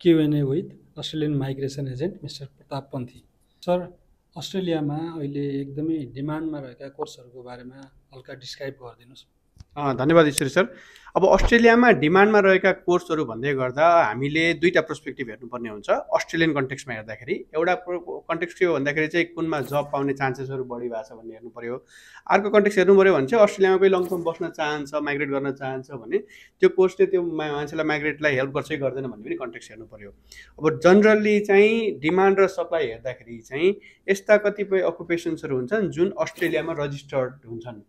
Q&A with Australian migration agent Mr. Pratap Panthi. Sir, अस्ट्रेलियामा अहिले एकदमै डिमान्डमा रहेका कोर्सहरूको बारेमा हल्का डिस्क्राइब गरिदिनुहोस्। धन्यवाद ईश्वरी सर। अब अस्ट्रेलियामा डिमान्डमा रहेका कोर्सहरू भन्दै गर्दा हामीले दुईटा पर्सपेक्टिभ हेर्नुपर्ने हुन्छ अस्ट्रेलियन कन्टेक्स्टमा हेर्दाखेरि। एउटा कन्टेक्स्ट के हो भन्दाखेरि चाहिँ कुनमा जब पाउने चान्सेसहरू बढी भएको छ भन्ने हेर्नु पऱ्यो। अर्को कन्टेक्स्ट हेर्नु पऱ्यो भने चाहिँ अस्ट्रेलियामा कोही लङ टर्म बस्न चाहन्छ, माइग्रेट गर्न चाहन्छ भने त्यो कोर्सले त्यो मान्छेलाई माइग्रेटलाई हेल्प गर्छ कि गर्दैन भन्ने पनि कन्टेक्स्ट हेर्नु पऱ्यो। अब जनरली चाहिँ डिमान्ड र सप्लाई हेर्दाखेरि चाहिँ यस्ता कतिपय अकुपेसन्सहरू हुन्छन् जुन अस्ट्रेलियामा रजिस्टर्ड हुन्छन्।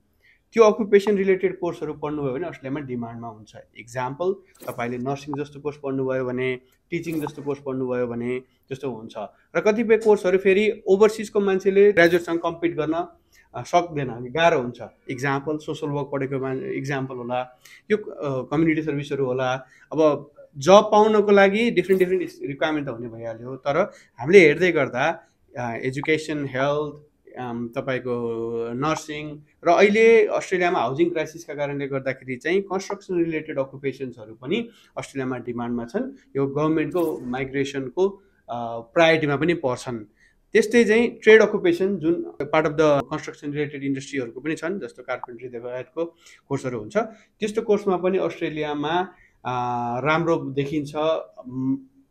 त्यो अकुपेसन रिलेटेड कोर्सहरू पढ्नुभयो भने अस्ट्रेलियामा डिमान्डमा हुन्छ। इक्जाम्पल, तपाईँले नर्सिङ जस्तो कोर्स पढ्नुभयो भने, टिचिङ जस्तो कोर्स पढ्नुभयो भने जस्तो हुन्छ। र कतिपय कोर्सहरू फेरि ओभरसिजको मान्छेले ग्रेजुएटसँग कम्पिट गर्न सक्दैन, गाह्रो हुन्छ। इक्जाम्पल सोसल वर्क पढेको इक्जाम्पल होला, यो कम्युनिटी सर्भिसहरू होला। अब जब पाउनको लागि डिफ्रेन्ट रिक्वायरमेन्ट त हुने भइहाल्यो, तर हामीले हेर्दै गर्दा एजुकेसन, हेल्थ, तपाईँको नर्सिङ र अहिले अस्ट्रेलियामा हाउसिङ क्राइसिसका कारणले गर्दाखेरि चाहिँ कन्स्ट्रक्सन रिलेटेड अकुपेसन्सहरू पनि अस्ट्रेलियामा डिमान्डमा छन्। यो गभर्मेन्टको माइग्रेसनको प्रायोरिटीमा पनि पर्छन्। त्यस्तै चाहिँ ट्रेड अकुपेसन जुन part of the construction related इन्डस्ट्रीहरूको पनि छन्, जस्तो कार्पेन्ट्री लगायतको कोर्सहरू हुन्छ। त्यस्तो कोर्समा पनि अस्ट्रेलियामा राम्रो देखिन्छ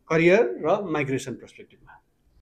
करियर र माइग्रेसन पर्सपेक्टिभमा।